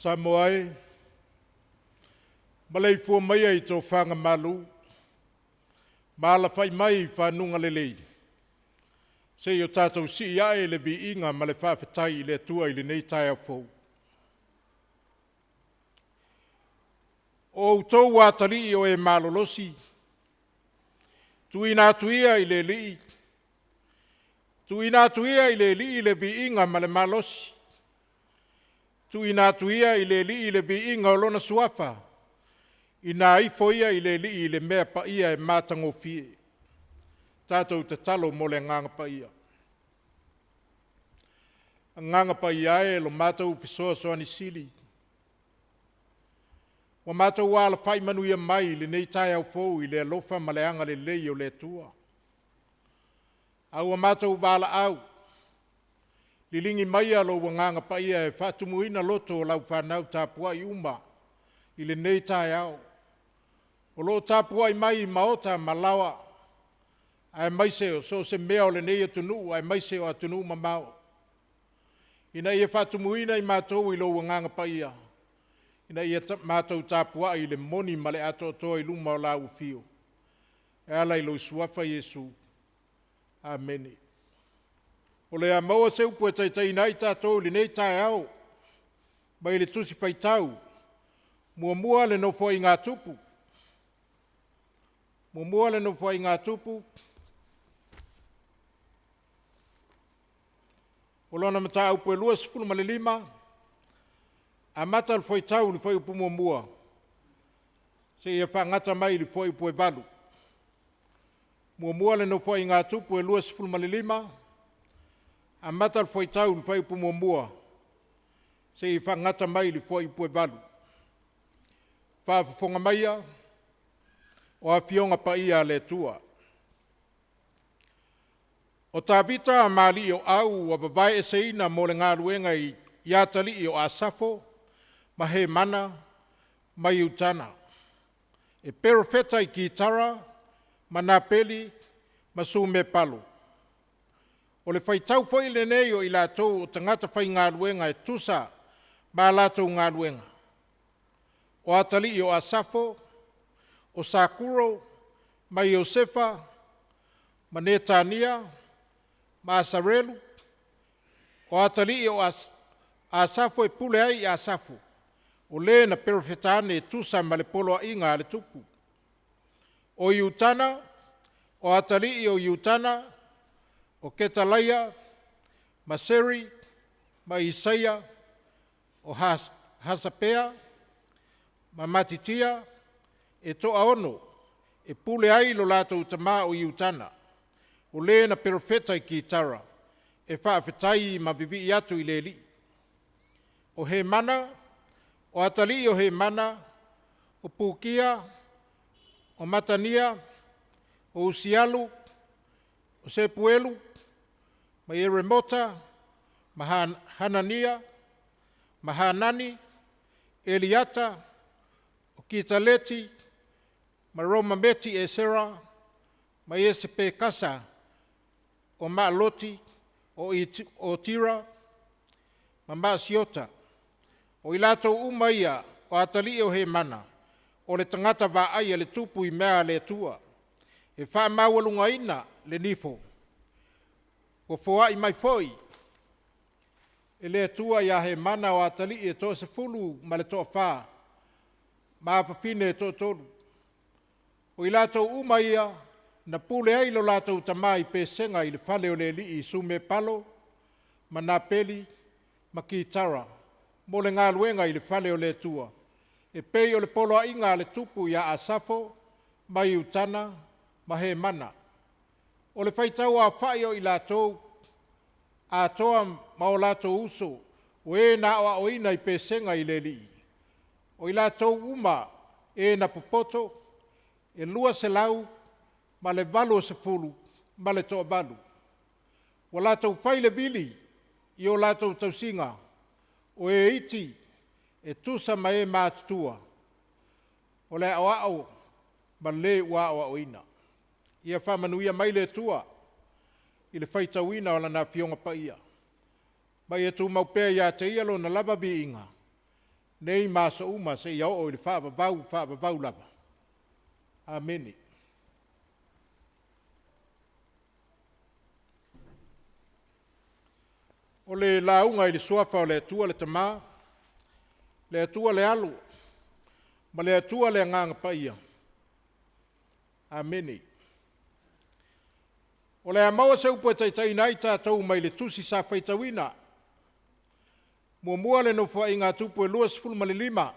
Samoa e, maleifua maia i tofaga malu ma alafai mai i fanuga lelei, seia o tatou sii ae le viiga ma le faafetai i le Atua i lenei taeao fou. O outou o atalii o e malolosi, tuuina atu ia i le Alii, tuuina atu ia i le Alii le viiga ma le malosi, tuuina atu ia i le Alii le viiga o Lona Suafa, ina ifo ia i le Alii i le mea paia e matagofie. Tatou tatalo mo le Agaga Paia. Agaga Paia e, lo matou fesoasoani sili, ua matou alafai manuia mai i lenei taeao fou i le alofa ma le agalelei o le Atua. A ua matou valaau, liligi maia lou Agaga Paia e faatumuina loto o lau fanau tapuai uma i lenei taeao, o lo o tapuai mai i maota ma laoa, aemaise o so o se mea o lenei atunuu aemaise o atunuu mamao, ina ia faatumuina i matou i lou Agaga Paia, ina ia matou tapuai i le moni ma le atoatoa i luma o lau Afio, e ala i lou Suafa Iesu. Amene. O le a maua se upu e taitaiina ai tatou i lenei taeao mai le Tusi Faitau Muamua a le Nofoaiga a Tupu, muamua le Nofoaiga a Tupu, o lona mataupu e 25, amata le fuaitau i le fuaiupu 1 seia faagata mai i le fuaiupu e 8. Muamua le Nofoaiga a Tupu e 25, amata le fuaitau i le fuaiupu 1 seia faagata mai i le fuaiupu e 8. Faafofoga maia o Afioga Paia a le Atua. O Tavita ma alii o au ua vavaeeseina mo le galuega i atalii o Asafo ma Hemana ma Iutana, e perofeta i kitara ma napeli ma sumepalo. O le faitau foi lenei o i latou o tagata faigaluega e tusa ma a latou galuega, o atalii o Asafo, o Sakuro ma Iosefa ma Netania ma Asarelu, o atalii o Asafo e pule ai i Asafo, o le na perofeta ane e tusa ma le poloaiga a le tupu. O Iutana, o atalii o Iutana, o Ketalaia ma Seri ma Isaia, o Hasapea ma Matitia, e toa-ono e pule ai lo latou tama o Iutana, o le na perofeta i kitara e faafetai ma vivii atu i le Alii. O Hemana, o atalii o Hemana, o Pukia, o Matania, o Usialu, o Sepuelu ma Ieremota ma Hanania ma Hanani, Eliata, o Kitaleti ma Romameti-Esera ma Iosepekasa o Maaloti, o Otira ma Maasiota. O i latou uma ia o atalii o Hemana, o le tagata vaai a le tupu i mea a le Atua, e faamaualugaina le nifo, ua foai mai foi e le Atua ia Hemana o atalii e toasefulu ma le toafa, ma afafine e toatolu. O i latou uma ia na pule ai lo latou tama i pesega i le fale o le Alii i sumepalo ma napeli ma kitara mo le galuega i le fale o le Atua, e pei o le poloaiga a le tupu ia Asafo ma Iutana ma Hemana. O le faitauaofai o i latou atoa ma o latou uso. O e na aoaoina i pesega i le Alii, o i latou uma e na popoto e 288. Ua latou fai le vili i o latou tausiga, o e iti e tusa ma e matutua, o le aoao ma le ua aoaoina. Ia faamanuia mai le Atua i le faitauina o Lana Afioga Paia, ma ia tumau pea ia te Ia Lona lava viiga, nei ma aso uma seia oo i le faavavau faavavau lava. Amene. O le lauga i le Suafa o le Atua le Tama, le Atua le Alo, ma le Atua le Agaga Paia. Amene. O le a maua se upu e taitaiina ai tatou mai le tusi sa faitauina. Muamua le Nofoaiga a Tupu e 25,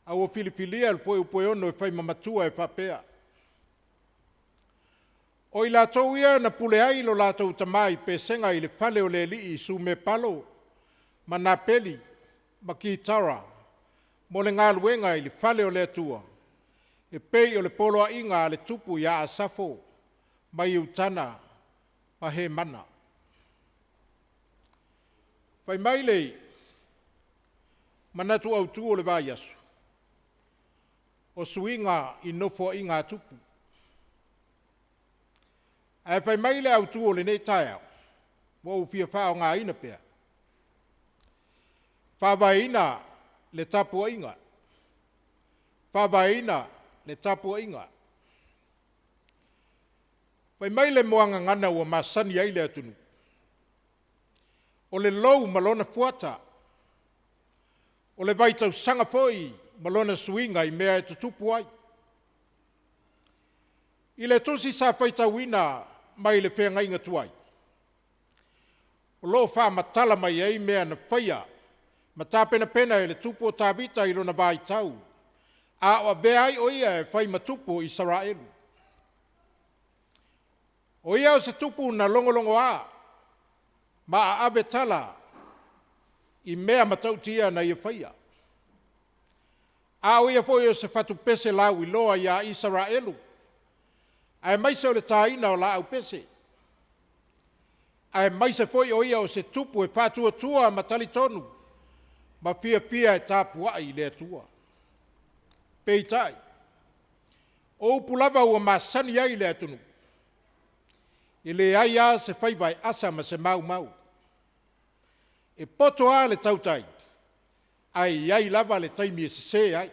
a ua filifilia le fuaiupu e 6 e fai ma matua e faapea: O i latou ia na pule ai lo latou tama i pesega i le fale o le Alii i Sumepalo ma Napeli ma Kitara mo le galuega i le fale o le Atua, e pei o le poloaiga a le tupu ia Asafo ma Iutana ma Hemana. Fai mai le manatu autu o le vaiaso, o suiga i nofoaiga a tupu. Ae fai mai le autu o lenei taeao, ua ou fia faaaogaina pea, faavaeina le tapuaiga, faavaeina le tapuaiga. Fai mai le muagagana ua masani ai le atunuu, o le lou ma lona fuata, o le vaitausaga foi ma lona suiga i mea e tutupu ai. I le tusi sa faitauina mai le feagaiga tuai, o lo o faamatala mai ai mea na faia ma tapenapena e le tupu o Tavita i lona vaitau, a o avea ai o ia e fai ma tupu o Isaraelu. O ia o se tupu na logologoa ma aave tala i mea matautia na ia faia. A o ia foi o se fatupese lauiloa ia Isaraelu, aemaise o le taina o laau pese, aemaise foi o ia o se tupu e faatuatua ma talitonu ma fiafia e tapuai i le Atua. Peitai, o upu lava ua masani ai le atunuu, e leai lava se faiva e asa ma se maumau. E poto lava le tautai, ae i ai lava le taimi e sese ai.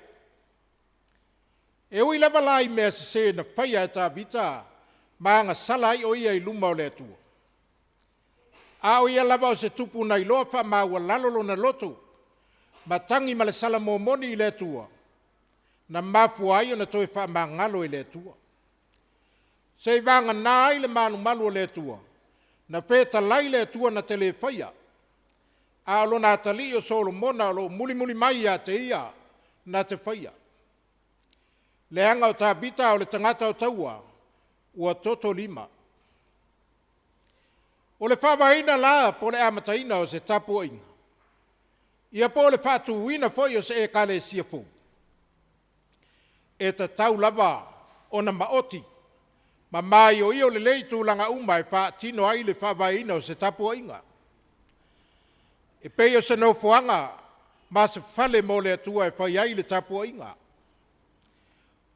E ui lava la i mea sese na faia e Tavita ma agasala ai o ia i luma o le Atua, a o ia lava o se tupu na iloa faamaualalo lona loto, ma tagi ma le sala momoli i le Atua, na mafua ai ona toe faamagalo e le Atua. Seivagana ai le malumalu o le Atua, na fetalai le Atua na te le faia, a o lona atalii o Solomona o lo o mulimuli mai ia te ia na te faia. Leaga o Tavita o le tagata o taua, ua toto lima. O le faavaeina la po o le amataina o se tapuaiga, ia po o le faatuina foi o se ekalesia fou, e tatau lava ona maoti ma maioio lelei tulaga uma e faatino ai le faavaeina o se tapuaiga. E pei o se nofoaga ma se fale mo le Atua e fai ai le tapuaiga.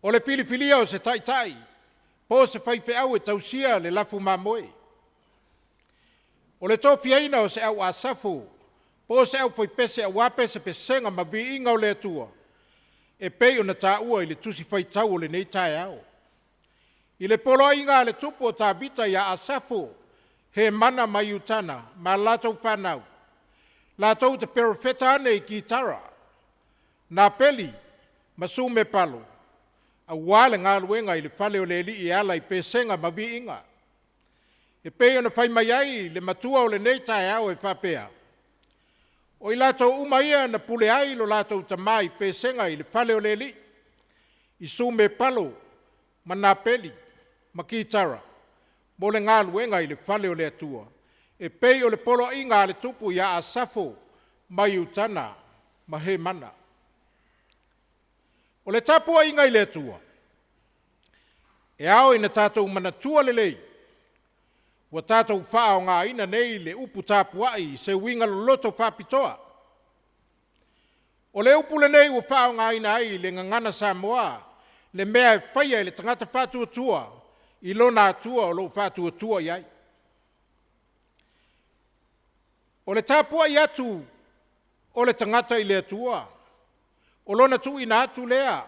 O le filifilia o se taitai po o se faifeau e tausia le lafu mamoe. O le tofiaina o se au Asafo po o se aufaipese aua pesepesega ma viiga o le Atua, e pei ona taua i le Tusi Faitau o lenei taeao. I le poloaiga a le tupu o Tavita ia Asafo, Hemana ma Iutana ma latou fanau, latou te perofeta ane i kitara, napeli ma sumepalo, aua le galuega i le fale o le Alii e ala i pesega ma viiga. E pei ona fai mai ai le matua o lenei taeao e faapea, o i latou uma ia na pule ai lo latou tama i pesega i le fale o le Alii, i sumepalo ma napeli ma kitara mo le galuega i le fale o le Atua, e pei o le poloaiga a le tupu ia Asafo. ma Iutana ma Hemana. O le tapuaiga i le Atua, e ao ina tatou manatua lelei, ua tatou faaaogaina nei le upu tapuai i se uiga loloto faapitoa. O le upu lenei ua faaaogaina ai i le gagana Samoa le mea e faia e le tagata faatuatua i lona Atua o lo o faatuatua i ai. O le tapuai atu o le tagata i le Atua, o lona tuuina atu lea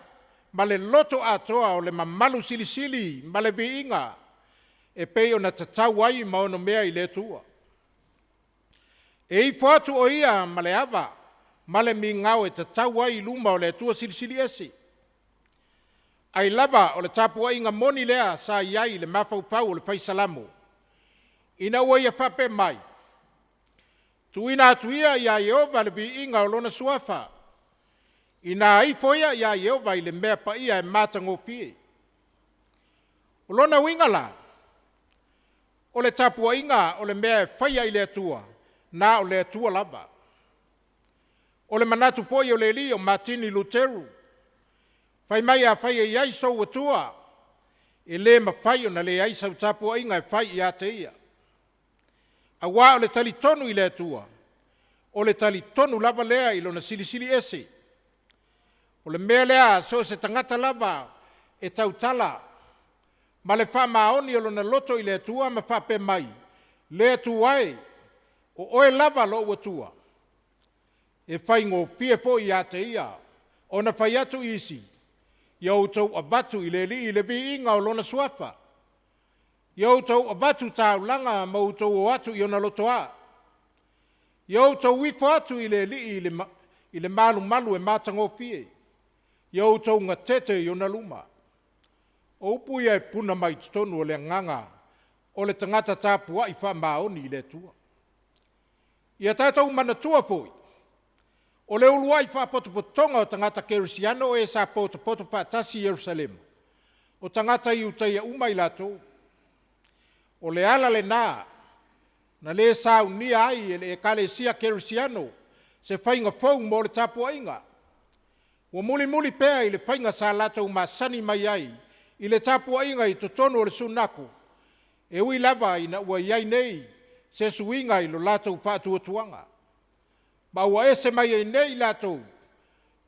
ma le loto atoa o le mamalu silisili ma le viiga e pei ona tatau ai ma onomea i le Atua. E ifo atu o ia ma le ava ma le migao e tatau ai i luma o le Atua Silisili Ese. Ai lava o le tapuaiga moni lea sa i ai i le mafaufau o le Fai Salamo, ina ua ia faapea mai, tuuina atu ia ia Ieova le viiga o lona suafa, ina ifo ia ia Ieova i le mea paia e matagofie. O lona uiga la, o le tapuaiga o le mea e faia i le Atua, na o le Atua lava. O le manatu foi o le alii o Matini Luteru, fai mai afai e i ai sou Atua, e le mafai ona leai sau tapuaiga e fai ia te ia. Aua o le talitonu i le Atua, o le talitonu lava lea i lona silisili ese. O le mea lea, so o se tagata lava e tautala ma le faamaoni o lona loto i le Atua ma faapea mai, le Atua e, o oe lava lou Atua, e faigofie foi ia te ia ona fai atu i isi, ia outou avatu i le Alii le viiga o lona suafa, ia outou avatu taulaga ma outou o atu i ona lotoa, ia outou ifo atu i le Alii i le malumalu e matagofie, ia outou gatete i ona luma. O upu ia e puna mai totonu o le agaga o le tagata tapuai faamaoni i le Atua. Ia tatou manatua foi, o le uluai faapotopotoga o tagata kerisiano o e sa potopoto faatasi i Ierusalema, o tagata Iutaia uma i latou. O le ala lena na le saunia ai e le Ekalesia Kerisiano se faiga fou mo le tapuaiga. Ua mulimuli pea i le faiga sa latou masani mai ai i le tapuaiga i totonu o le Sunako, e ui lava ina ua i ai nei se suiga i lo latou faatuatuaga, ma ua ese mai ai nei i latou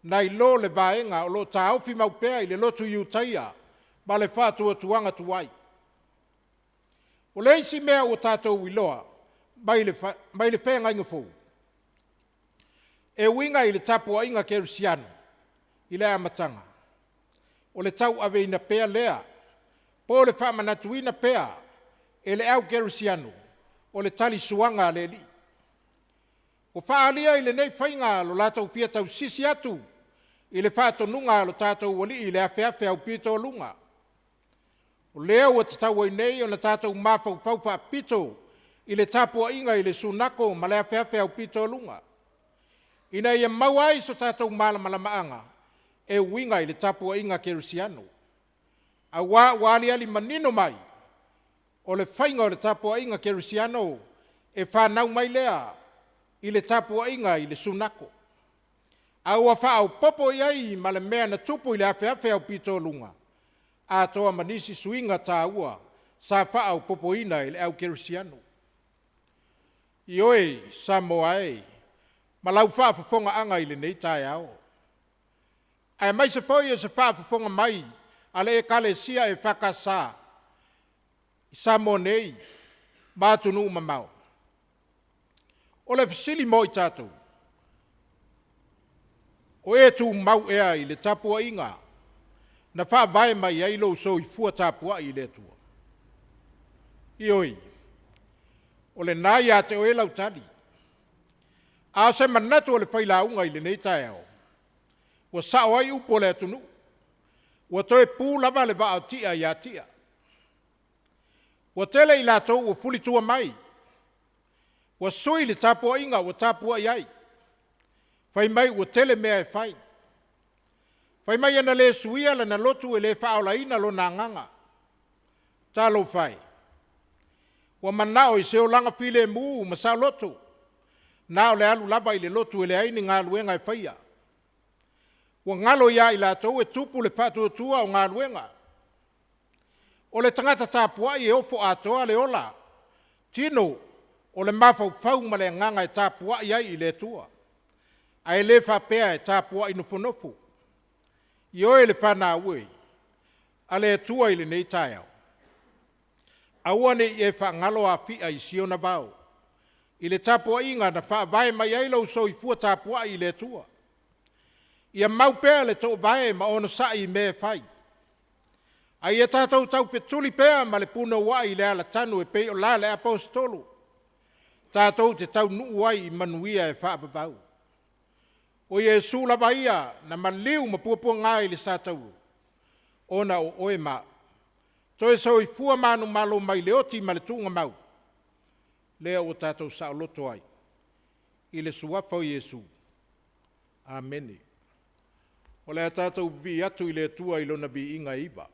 nai lo le vaega o lo o taofi mau pea i le lotu Iutaia ma le faatuatuaga tuai. O le isi mea ua tatou iloa mai le feagaiga fou, e uiga i le tapuaiga kerisiano i le amataga, o le tauaveina pea lea po o le faamanatuina pea e le au kerisiano o le talisuaga a le Alii. Ua faaalia i lenei faiga lo latou fia tausisi atu i le faatonuga a lo tatou Alii i le afeafe aupito luga. O lea ua tatau ai nei ona tatou mafaufau faapito i le tapuaiga i le Sunako ma le afeafe aupito luga, ina ia maua ai so tatou malamalamaaga e uiga i le tapuaiga kerisiano. Aua ua aliali manino mai, o le faiga o le tapuaiga kerisiano e fanau mai lea i le tapuaiga i le Sunako. A ua faaopoopo i ai ma le mea na tupu i le afeafe aupito luga, atoa ma nisi suiga taua sa faaopoopoina e le au kerisiano. Ioe Samoa e, ma lau faafofogaaga i lenei taeao, aemaise foi o se faafofoga mai a le Ekalesia EFKS i Samoa nei ma atunuu mamao. O le fesili mo i tatou, o e tumau ea i le tapuaiga na faavae mai ai lou soifua tapuai i le Atua? Ioe, o lena e ia te oe lau tali. A o se manatu o le failauga i lenei taeao, ua sao ai upu o le atunuu, ua toe pu lava le vaa o Tia ia Tia. Ua tele i latou ua fulitua mai, ua sui le tapuaiga ua tapuai ai, fai mai ua tele mea e fai. Fai mai ana le suia lana lotu e le faaolaina lona agaga. Talofa e, ua manao i se olaga filemu ma saoloto. Na o le alu lava i le lotu e leai ni galuega e faia. Ua galo ia i latou e tupu le faatuatua o galuega. O le tagata tapuai e ofo atoa le ola, tino o le mafaufau ma le agaga e tapuai ai i le Atua, ae le faapea e tapuai nofonofo. Ioe le fanau e, a le Atua i lenei taeao, aua ne i e faagalo Afia i si ona vao, i le tapuaiga na faavae mai ai lou soifua tapuai i le Atua. Ia mau pea le toovae ma onosai i mea e fai, a ia tatou taufetuli pea ma le punouai i le alatanu e pei o la le Aposetolo, tatou te taunuu ai i manuia e faavavau. O Iesu lava ia na maliu ma puapuaga i le satauro, ona o oe ma au, toe soifua manumalo mai le oti ma le tuugamau, lea ua tatou saoloto ai, i le Suafa o Iesu. Amene. O le a tatou vivii atu i le Atua i Lona viiga e iva.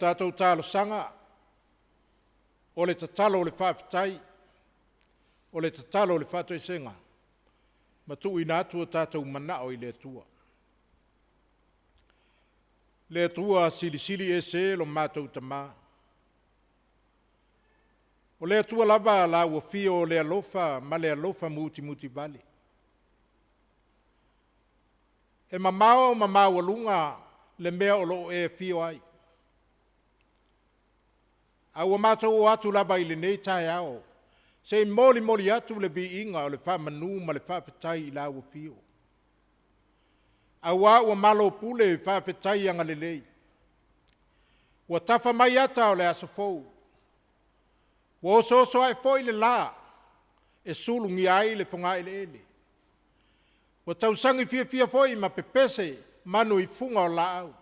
tatou talosaga, o le tatalo o le faafetai, o le tatalo o le faatoesega, ma tuuina atu o tatou manao i le Atua. Le Atua Silisili Ese lo matou Tama, o le Atua lava a lau Afio o le alofa ma le alofa mutimutivale. E mamao ma maualuga le mea o lo o e afio ai, a ua matou o atu lava i lenei taeao se i molimoli atu le viiga o le faamanu ma le faafetai i lau Afio, aua ua malo pule faafetai agalelei, ua tafa mai ata o le aso fou, ua osooso ae foi le la e sulugia ai le fogaeleele, ua tausagi fiafia foi ma pepese manu i fuga o laau,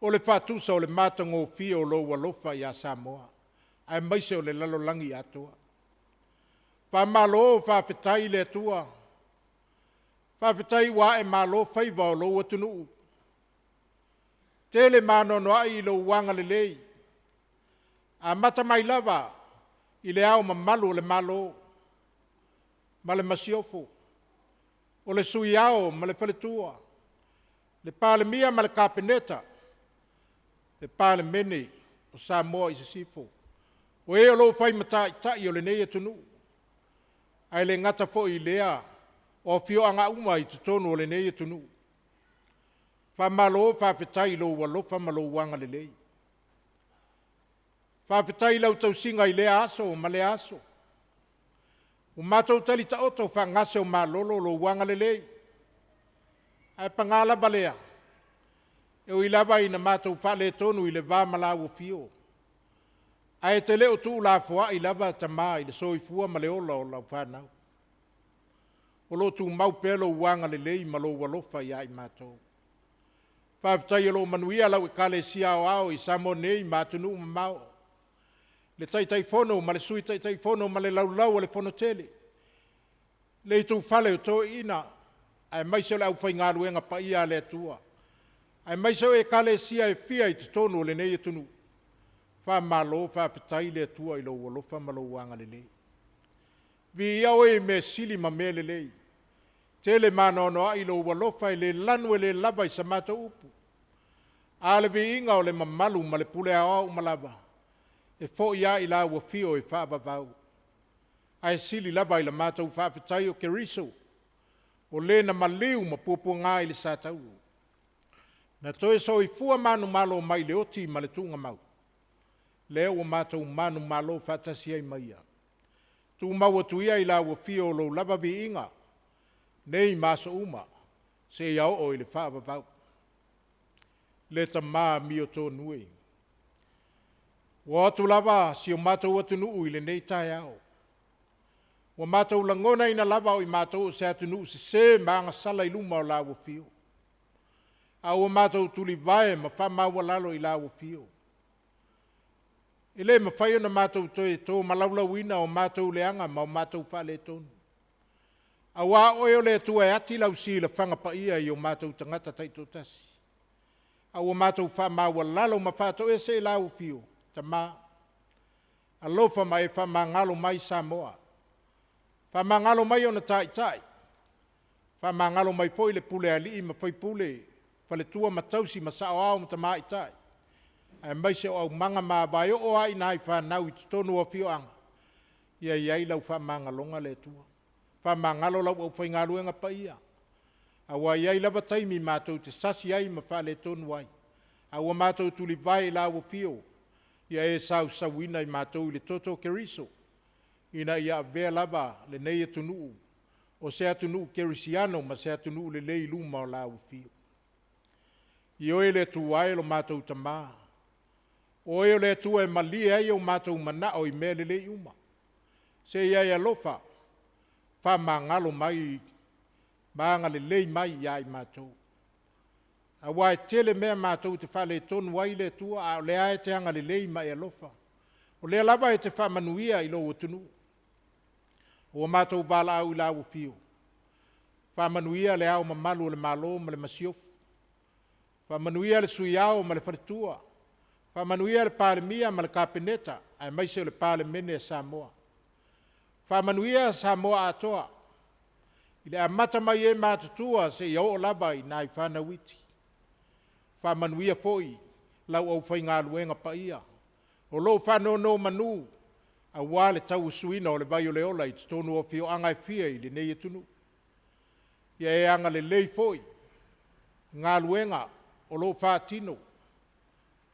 o le faatusa o le matagofie o lou alofa ia Samoa, aemaise o le lalolagi atoa. Faamalo faafetai i le Atua, faafetai ua ae malo faiva o lou atunuu. Tele ma anoanoai lou agalelei, amata mai lava i le Ao Mamalu o le Malo ma le Masiofo, o le Sui Ao ma le Faletua, le Palemia ma le Kapeneta, le Palemene o Samoa i Sisifo, o e o lo o fai ma taitai o lenei atunuu, ae le gata foi i lea o afioaga uma i totonu o lenei atunuu. Faamalo faafetai i lou alofa ma lou agalelei. Faafetai i lau tausiga i lea aso ma lea aso. Ua matou talitaoto faagase o malolo lou agalelei, ae paga lava lea, e ui lava ina matou faaletonu i le va ma lau Afio, ae te le o tuulafoai lava Tama i le soifua ma le ola o lau fanau. O lo o tumau pea lou agalelei ma lou alofa ia i matou. Faafetai o lo o manuia lau Ekalesia Aoao i Samoa nei ma atunuu mamao, le Taitaifono ma le Sui Taitaifono ma le Laulau a le Fono Tele, le ituufale o toeaiina, aemaise o le aufaigaluega paia a le Atua, aemaise o Ekalesia e fia i totonu o lenei atunuu, faamalo faafetai le Atua i lou alofa ma lou agalelei. Viia oe i mea sili ma mea lelei, tele ma anoanoai lou alofa e le lanu e le lava i sa matou upu. A o le viiga o le mamalu ma le pule aoao uma lava, e foi lava i lau Afio e faavavau. Ae sili lava i la matou faafetai o Keriso, o le na maliu ma puapuaga i le satauro, na toe soifua manumalo mai le oti ma le tuugamau, lea ua matou manumalo faatasi ai ma Ia. Tumau atu ia i lau Afio lou lava viiga, nei ma aso uma, seia oo i le faavavau. Le Tama amiotonu e, ua o atu lava si o matou atunuu i lenei taeao, ua matou lagonaina lava o i matou o se atunuu sese ma agasala i luma o lau Afio, a ua matou tulivae ma faamaualalo i lau Afio. E le mafai ona matou toe tomalaulauina o matou leaga ma o matou faaletonu, aua o Oe o le Atua e ati lau silafaga paia i o matou tagata taitoatasi, a ua matou faamaualalo ma faatoese i lau Afio, Tama, alofa ma e faamagalo mai Samoa, faamagalo mai ona taitai, faamagalo mai foi le pule a alii ma faipule, faletua ma tausi ma saoao ma tamaitai, aemaise o aumaga mavae, e oo lava i nai fanau i totonu o afioaga, ia i ai lau faamagaloga le Atua. Faamagalo lau aufaigaluega paia, aua e i ai lava taimi matou te sasi ai ma faaletonu ai, a ua matou tulivae i lau Afio, ia e sausauina i matou i le toto o Keriso, ina ia avea lava lenei atunuu o se atunuu kerisiano ma se atunuu lelei i luma o lau Afio. Ioe le Atua e lo matou Tama, o Oe o le Atua e malie ai o matou manao i mea lelei uma. Se i e alofa faamagalo mai ma agalelei mai ia i matou. Aua e tele mea matou te faaletonu ai le Atua, a o lea e te agalelei ma e alofa. O lea lava e te faamanuia i lou atunuu. Ua matou valaau i lau Afio, faamanuia le Ao Mamalu o le Malo ma le Masiofo, faamanuia le Sui Ao ma le Faletua, Faamanuia le Palemia ma le Kapeneta aemaise o le Palemene a Samoa. Faamanuia Samoa atoa i le amata mai e matutua seia oo lava i nai fanau iti. Faamanuia foi lau aufaigaluega paia o lo o faanonomanu aua le tauasuina o le vai o le ola i totonu o afioaga e fia i lenei atunuu. Ia e agalelei foi i galuega o lo o faatino,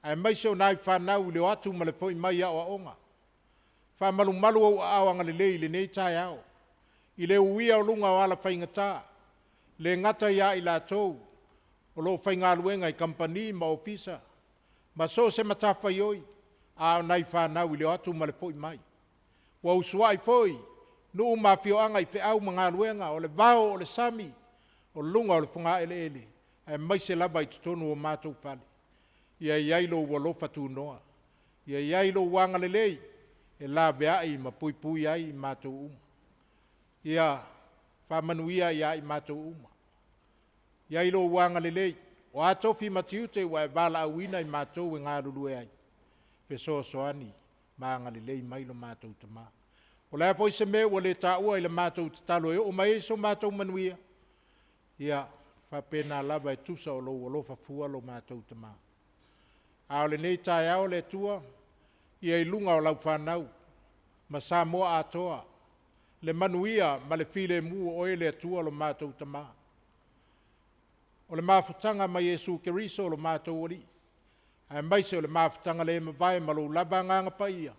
aemaise o nai fanau i le o atu ma le foi mai i aoaoga. Faamalumalu ou aao agalelei i lenei taeao i le uia o luga o ala faigata, e le gata ia i latou o lo o faigaluega i kamupani ma ofisa ma so o se matafaioi, a o nai fanau i le o atu ma le foi mai. Ua usuai foi nuu ma afioaga i feau ma galuega, o le vao o le sami, o luga o le fogaeleele, aemaise lava i totonu o matou fale. Ia i ai lou alofa tunoa, ia i ai lou agalelei e laveai ma puipui ai i matou uma. Ia faamanuia ia i matou uma, i ai lou agalelei, o a tofi ma tiute ua e valaauina i matou e galulue ai, fesoasoani ma agalelei mai lo matou Tama. O le a foi se mea ua le taua i le matou tatalo e oo mai ai so matou manuia, ia faapena lava e tusa o lou alofa fua lo matou Tama. A o lenei taeao le Atua, ia i luga o lau fanau ma Samoa atoa le manuia ma le filemu o oe le Atua lo matou Tama. O le mafutaga ma Iesu Keriso o lo matou Alii, aemaise o le mafutaga le mavae ma lou lava Agaga Paia,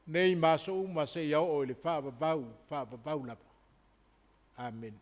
nei ma aso uma seia oo i le faavavau faavavau lava. Amene.